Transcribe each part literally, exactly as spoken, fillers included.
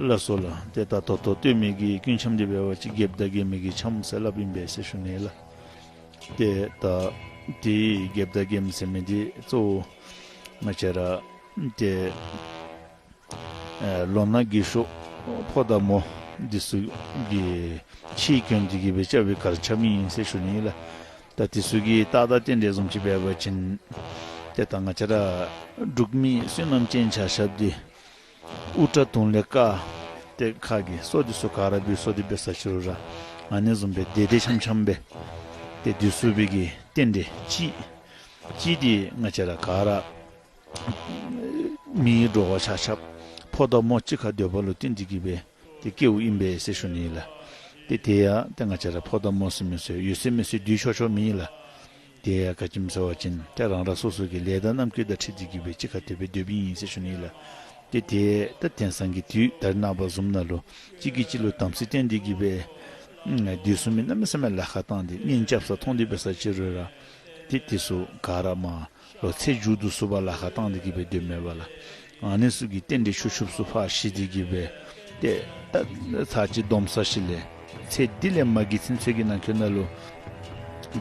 ལ་སོགས་ལ་ཏེ་ད་ད་ལྟོ་སྟོན་མི་གི་སྐུ་འཆམ་འདི་འབད་བ་ཅིན་རྒྱལཔོ་དང་རྒྱལ་མོ་གི་འཆམ་ཟེར་སླབ་ཨིན་པས་ཟེར་ཞུ་ནི་ལགས། ཏེ་ད་དེ་རྒྱལཔོ་དང་རྒྱལ་མོ་ཟེར་མི་འདི་གཙོ་བོ་ང་བཅས་ར་ཏེ་ཨེ་ལོ་ན་རྒས་ཤོས་ཕོ་དང་མོ་འདི་ཚུ་གི་ཕྱི་གྱོན་ཏེ་གི་སྦེ་རྐྱབ་པའི་གར་འཆམ་ཨིན་ཟེར་ཞུ་ནི་ལགས། ད་དེ་ཚུ་གི་རྟགས་དང་རྟེན་འབྲེལ་བཟུམ་ཅིག་འབད་བ་ཅིན་ཏེ་ད་ང་བཅས་ར་འབྲུག་མི་བསོད་ནམས་ཅན་ཆ་ཁྱབ་འདི་དབུ་སྐྲ་དུང་ལས་དཀར། ཏེ་ཁ་གི་སོ་འདི་ཚུ་ག་ར་འབུད་སོ་འདི་འབད་ས་ཅི་རུང་ར་ཨ་ནི་བཟུམ་སྦེ་བདེ་བདེ་འཆམ་འཆམ་སྦེ་ཏེ་སྡོད་ཚུགས་པའི་གི་རྟེན་འབྲེལ་གཅིག། གཅིག་འདི་ང་བཅས་ར་ག་ར་མིའི་འགྲོ་བ་ཆ་ཁྱབ་ཕོ་དང་མོ་གཅིག་ཁར་སྡོད་པ་ལུ་བརྟེན་ཏེ་གི་སྦེ་ཏེ་སྐྱེཝ་ཨིན་པས་ཟེར་ཞུ་ནི་ལགས། ཏེ་དེ་ཡང་ཏེ་ང་བཅས་ར་ཕོ་དང་མོ་ཟེར་མི་ཚུ་ཡོད་ཚད་མེད་ཚད་སྡོད་ཆོག་ཆོག་མེད་ལགས། དེ་ཡང་ག་ཅི་སྨོ་ཟེར་བ་ཅིན་ཏེ་རང་རང་སོ་སོ་གི་ལས་དང་རྣམ་ཅོ་དང་འཁྲིལ་ཏེ་གི་སྦེ་གཅིག་ཁར་དེ་སྦེ་སྡོདཔ་ཨིན་ཟེར་ཞུ་ནི་ལགས། ཏེ་དེ་ད་དེང་སང་གི་དུས་ད་རེས་ནངས་པ་བཟུམ་ནང་ལུ་གཅིག་གིས་གཅིག་ལུ་དམ་ཚིག་བསྟེན་ཏེ་གི་སྦེ་སྡོད་ཚུགས་མི་གནམ་མེད་ས་མེད་ལཱ་ཁག་བཏང་སྟེ་གཉེན་རྐྱབ་ས་མཐོང་སྟེ་འབད་ས་ཅི་རུང་ར་ཏེ་དེ་ཚུ་ག་ར་མར་ལོག་ཚེ་མཇུག་བསྡུ་ཚུགས་པར་ལཱ་ཁག་བཏང་སྟེ་གི་སྦེ་སྡོདཔ་མས་པ་ལགས། ཨ་ནི་ཚུ་གི་རྟེན་འབྲེལ་ཆུང་ཆུངམ་ཚུ་ཕར་ཞི་སྟེ་གི་སྦེ་ཏེ་ད་ཚར་གཅིག་སྡོམ་ས་ཞིནམ་ལས་ཚེ་འདི་ལས་མ་གི་ཚུན་ཚོད་ཀྱི་ནང་འཁོད་ནང་ལུ་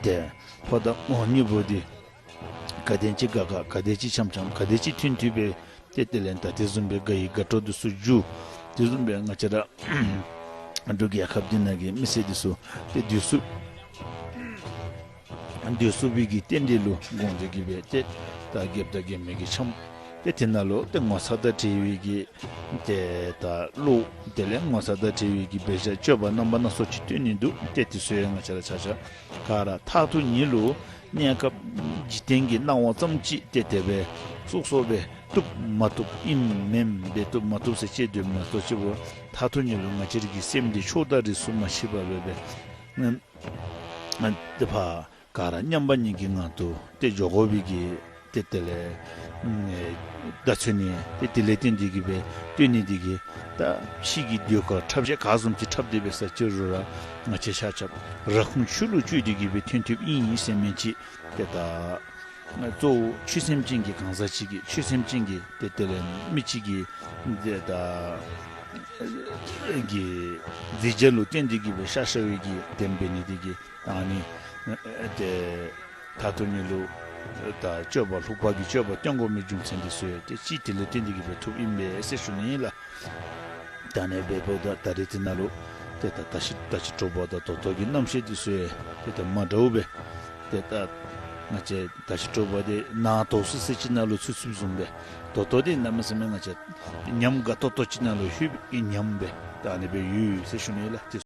ཏེ་ཕོ་དང་མོ་གཉིས་པོ་འདི་ག་དེམ་ཅིག་དགའ་དགའ་ག་དེམ་ཅིག་འཆམ་འཆམ་ག་དེམ་ཅིག་མཐུན་མཐུན་སྦེ་ཏེ་དེ་ལས་ད་དེ་བཟུམ་སྦེ་དགའ་བའི་དགའ་སྤྲོ་འདི་ཚུ་འགྱུར། དེ་བཟུམ་སྦེ་ང་བཅས་ར་འབྲུག་རྒྱལ་ཁབ་འདི་ནང་གི་མི་སེར་འདི་ཚུ་ཏེ་སྡོད་ཚུགས་སྡོད་ཚུགས་པའི་གི་རྟེན་འབྲེལ་ལུ་དགོངས་ཏེ་གི་སྦེ་ཏེ་ད་རྒྱལཔོ་དང་རྒྱལ་མོ་གི་འཆམ་ཏེ་དེ་ནང་ལུ་ཏེ་ངོ་ཚ་དང་བྲལ་བའི་གི་ཏེ་ད་བློ་དེ་ལས་ངོ་ཚ་དང་བྲལ་བའི་གི་འབད་བཞག་སྤྱོད་པ་རྣམ་པ་སྣ་ཚོགས་ཅིག་སྟོན་ནི་འདུག། ཏེ་དེ་ཚུ་ཡང་ང་བཅས་ར་ཆ་ཁྱབ་ག་ར་མཐར་ཐུག་ཉིད་ལུ་གནས་སྐབས་འཇིག་རྟེན་གྱི་སྣང་བ་ཙམ་ཅིག་ཏེ་དེ་སྦེ་སོ་སོ་སྦེ་བཏུབ་མ་བཏུབ་ཨིནམ་མེནམ་སྦེ་བཏུབ་མ་བཏུབ་ཟེར་དཔྱད་སྡོདཔ་མ་གཏོགས་ཅིག་པོ་མཐར་ཐུག་ཉིད་ལུ་ང་བཅས་ར་གི་སེམས་འདི་ཕྱོགས་དང་རིས་སུ་མ་ཕྱེ་བར་སྦེ་སྦེ་ཨ་ཏེ་ཕར་ག་ར་མཉམ་པ་ཉིད་ཀྱི་ངང་དུ་ཏེ་འགྱོ་དགོ་པའི་གི་ཏེ་དེ་ལས་ཨ་བརྡ་མཚོན་ནི་ཏེ་དེ་ལས་བརྟེན་ཏེ་གི་སྦེ་སྟོན་ནི་འདི་གིས་ད་ཕྱི་གི་ཟློས་གར་འཁྲབ་བྱ་ག་བཟུམ་ཅིག་འཁྲབ་སྟེ་འབད་ས་ཅི་རུང་ར་ང་བཅས་ཆ་ཁྱབ་ར་ཁུངས་ཆོས་ལུ་བཅོལ་ཏེ་གི་སྦེ་ཐོན་ཐོནམ་ཨིན་ཟེར་མི་ཅིག། ཏེ་ད་གཙོ་བོ་ཆོས་སེམས་ཅན་གྱི་གང་ཟག་ཅིག་གིས་ཆོས་སེམས་ཅན་གྱི་ཏེ་དེ་ལས་མི་ཅིག་གིས་ཏེ་ད་གི་མཛད་བྱ་ལུ་བརྟེན་ཏེ་གི་སྦེ་ཤར་ཤར་བའི་གི་དེམ་འབད་ནི་འདི་གིས་ཨ་ནི་ཏེ་མཐར་ཐུག་ཉིད་ལུ་ད་སྤྱོད་པ་ལྷུག་པ་གི་སྤྱོད་པ་སྟོན་དགོ་མི་རྒྱུ་མཚན་འདི་ཚུ་ཡང་ཏེ་གཅིག་དེ་ལས་བརྟེན་ཏེ་གི་སྦེ་ཐོབ་ཨིན་པས་ཟེར་ཞུ་ནི་ཨིན་ལགས། ད་ཨ་ནི་འབདཝ་ད་ད་རེས་འདི་ནང་ལུ་ཏེ་ད་ད་ཅི་ད་ཅི་དྲོ་པ་དང་ད་ལྟོ་གི་རྣམ་ཤེས་འདི་ཚུ་ཡང་ཏེ་ད་མ་འདྲཝ་སྦེ་ཏེ་ད་ང་བཅས་ད་ཅི་དྲོ་པ་འདི་ནང་དོགས་སུ་ཟེར་ཅིག་ནང་ལུ་ཚུད་ཚུདཔ་བཟུམ་སྦེ་ད་ལྟོ་འདི་གནམ་མེད་ས་མེད་ང་བཅས་ཉམས་དགའ་ཏོག་ཏོ་ཅིག་ནང་ལུ་ལྷོད་པའི་ཉམས་སྦེ་ད་ཨ་ནི་སྦེ་ཡོད་ཟེར་ཞུ་ནི་ལགས།